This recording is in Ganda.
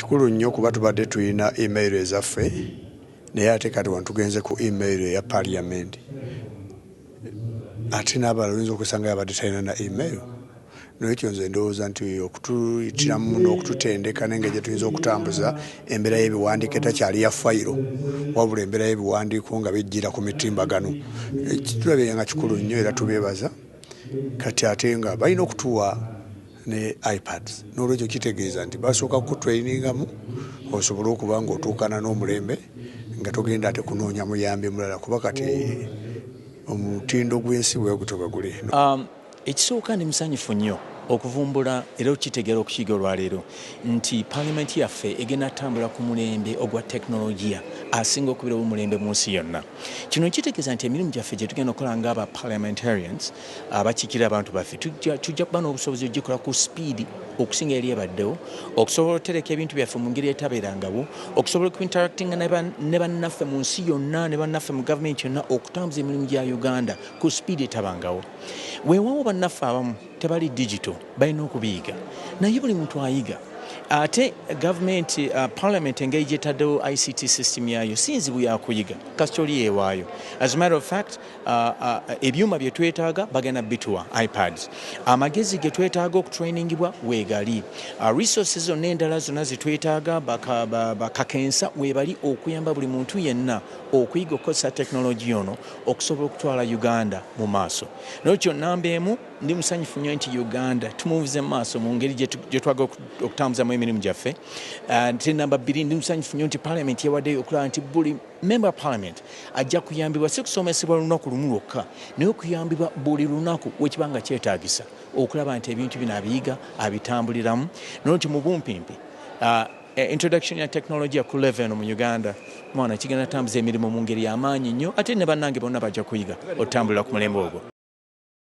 Kikulu nnyo kuba tubadde tulina email ezaffe, naye ate kati wano tugenze ku email eya Parliament, ate n'abalala oyinza okusanga yabadde talina na email. Nolwekyo nze ndowooza nti okutuyitiramu n'okututendeka n'engeri gye tuyinza okutambuza embeera y'ebiwandiiko etakyali ya fayiro, wabula embeera y'ebiwandiiko nga bijjira ku mitimbagano, tulabye nga kikulu nnyo era tubeebaza. Kati ate nga balina okutuwa ne iPads, n'olwekyo kitegeeza nti basooka kukutrainingamu osobole okuba ng'otuukana n'omulembe nga togenda ate kunoonya muyambi mulala, kuba kati omutindo gw'ensi bwe gutyo bwe guli. Ekisooka, ndi musanyufu nnyo okuvumbula era okukitegeera okukiga olwaleero nti Paalamenti yaffe egenda kutambula ku mulembe ogwa tekinologiya asinga okubeera omulembe mu nsi yonna. Kino kitegeeza nti emirimu gyaffe gye tugenda okukola nga aba parliamentarians abakiikirira abantu baffe, tujja kuba n'obusobozi ogikola ku sipiidi okusinga eri ebaddewo, okusobola otereka ebintu byaffe mu ngeri etabeerangawo, okusobola okuinteractinga ne bannaffe mu nsi yonna ne bannaffe mu gavumenti yonna, okutambuza emirimu gya Uganda ku sipiidi etabangawo. Weewaawo bannaffe abamu tebali digital, balina okubiyiga, naye buli muntu ayiga. Ate gavumenti, Parliament engeri gyetaddewo ICT system yaayo si nzibu yakuyiga kasita oli yeewaayo. As a matter of fact, ebyuma bye twetaaga bagenda bituwa, iPads, amagezi ge twetaaga okutrainingibwa weegali, resources zonna endala zonna zetwetaaga, bakakensa weebali okuyamba buli muntu yenna okuyiga okukozesa tekinologiya ono okusobola okutwala Uganda mu maaso. Nolwekyo namba emu, ndi musanyufu nnyo nti Uganda tumuvuze mu maaso mu ngeri gye twagala okutambuzamu emirimu gyaffe. Ate namba 2, ndi musanyufu nnyo nti Parliament yawaddeyo okulaba nti buli member of Parliament ajja kuyambibwa, si kusomesebwa lunaku lumu lwokka, naye okuyambibwa buli lunaku wekiba nga kyetaagisa okulaba nti ebintu bino abiyiga, abitambuliramu. Nolwekyo mu bumpimpi, introduction ya technology ku level eno mu Uganda, mwana, kigenda tambuza emirimu mu ngeri y'amaanyi nnyo, ate ne bannange bonna bajja kuyiga otambulira ku mulembe ogwo.